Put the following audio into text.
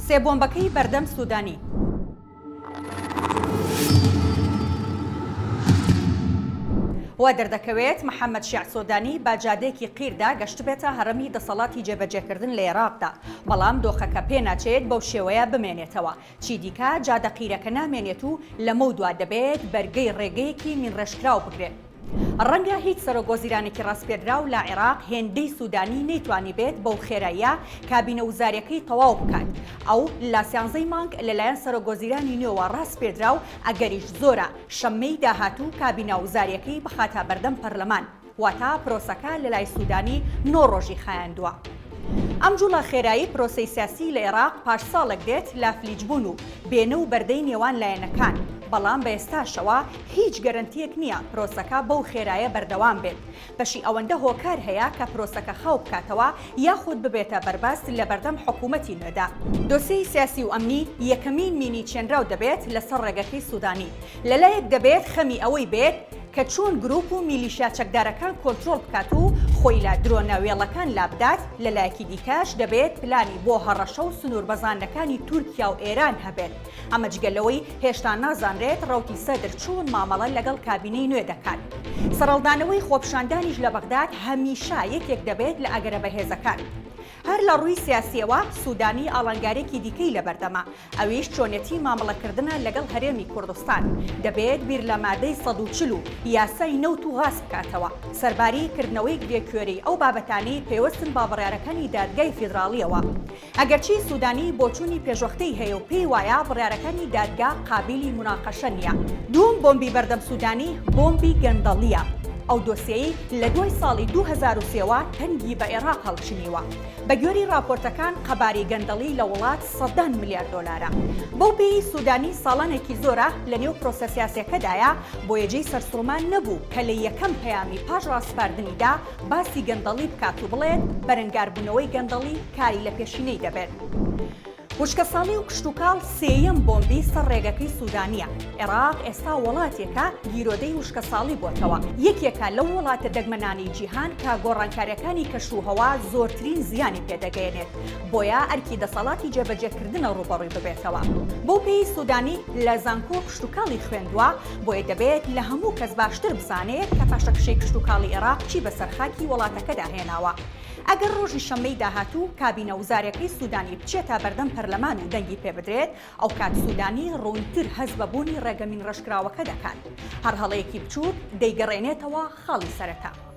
سێ بۆمبەکەی بەردەم سودانی. وا دەردەکەوێت محەمەد شیاع سۆدانی بە جادەیەکی قیردا گەشتبێتە هەڕەمی دەسەڵاتی جێبەجێکردن لە ئێراقدا، بەڵام دۆخەکە پێناچێت بەو شێوەیە بمێنێتەوە، چیدیکە جادە قیرەکە نامێنێت و لەمەودوا دەبێت بەرگەی ڕێگەیەکی مینڕێژکراو بگرێت. ڕەنگە هیچ سەرۆکوەزیرانێکی ڕاسپێردراو لە عێراق هێندەی سودانی نەیتوانیبێت بەو خێراییە کابینە وزاریەکەی تەواو بکات. ئەو لە سیانزەی مانگ لەلایەن سەرۆکوەزیرانی نوێوە ڕاسپێردرا و ئەگەریش زۆرە شەممەی داهاتوو کابینە وزاریەکەی بخاتە بەردەم پەرلەمان. واتە پرۆسەکە لەلای سودانی نۆ ڕۆژی خایاندووە. ئەم جوڵە خێرایی پرۆسەی سیاسی لە ئێراق پاش ساڵێک دێت لە فلیجبوون و بێنە و بەردەی نێوان لایەنەکان، بەڵام بە ئێستاشەوە هیچ گەرەنتییەک نییە پرۆسەکە بەو خێرایە بەردەوام بێت. بەشی ئەوەندە هۆکار هەیە کە پرۆسەکە خاو بکاتەوە یاخود ببێتە بەربەست لەبەردەم حکوومەتی نوێدا. دۆسێی سیاسی و ئەمنی یەکەمین مینی چێنراو دەبێت لەسەر ڕێگەکەی سودانی. لەلایەک دەبێت خەمی ئەوەی بێت کە چۆن گروپ و میلیشیا چەکدارەکان کۆنترۆڵ بکات و خۆی لە درۆنە وێڵەکان لابدات، لەلایەکی دیکەش دەبێت پلانی بۆ هەڕەشە و سنووربەزاندنەکانی تورکیا و ئێران هەبێت. ئەمە جگە لەوەی هێشتا نازانرێت ڕەوتی سەدر چۆن مامەڵە لەگەڵ کابینەی نوێ دەکات. سەرهەڵدانەوەی خۆپیشاندانیش لە بەغداد هەمیشە یەکێک دەبێت لە ئەگەرە بەهێزەکان. هەر لە ڕووی سیاسییەوە سودانی ئاڵنگارییەکی دیکەی لەبەردەمە، ئەویش چۆنێتی مامەڵەکردنە لەگەڵ هەرێمی کوردستان، دەبێت بیر لە مادەی 140 و یاسای نەوت و غاز بکاتەوە، سەرباری کردنەوەی گرێکوێرەی ئەو بابەتانەی پەیوەستن بە بڕیارەکانی دادگای فیدراڵییەوە. ئەگەرچی سودانی بۆچوونی پێشوەختەی هەیە و پێی وایە بڕیارەکانی دادگا قابیلی موناقەشە نییە. دووەم بۆمبی بەردەم سودانی بۆمبی گەندەڵییە، ئەو دۆسیەی لە دوای ساڵی 2003 وە تەنگی بە ئێراق هەڵچنیوە. بەگوێری ڕاپۆرتەکان قەبارەی گەندەڵی لە وڵات سەدان ملیار دۆلارە. بەو پێیەی سودانی ساڵانێکی زۆرە لەنێو پرۆسە سیاسیەکەدایە، بۆیە جێی سەرسوڕمان نەبوو کە لە یەکەم پەیامی پاش ڕاسپاردنیدا باسی گەندەڵی بکات و بڵێت بەرەنگاربوونەوەی گەندەڵی کاری لەپێشینەی دەبێت. وشکەساڵی و کشتوکاڵ سێیەم بۆمبی سەر ڕێگەکەی سودانییە. عێراق ئێستا وڵاتێکە گیرۆدەی وشکەساڵی بۆتەوە، یەکێکە لەو وڵاتە دەگمەنانەی جیهان کە گۆڕانکارییەکانی کەشوهەوا زۆرترین زیانی پێدەگەیەنێت، بۆیە ئەرکی دەسەڵاتی جێبەجێکردنە ڕووبەڕووی ببێتەوە. بەو پێیەی سودانی لە زانکۆ کشتوکاڵی خوێندووە، بۆیە دەبێت لە هەموو کەس باشتر بزانێت کە پاشەکشەی کشتوکاڵی عێراق چی بەسەر خاکی وڵاتەکەدا هێناوە. ئەگەر ڕۆژی شەممەی داهاتوو کابینە وزاریەکەی سودانی بچێتە بەردەم پەرلەمان و دەنگی پێبدرێت، ئەوکات سودانی ڕوونتر هەست بە بوونی ڕێگە مینڕێژکراوەکە دەکات. هەر هەڵەیەکی بچووک دەیگەڕێنێتەوە خاڵی سەرەتا.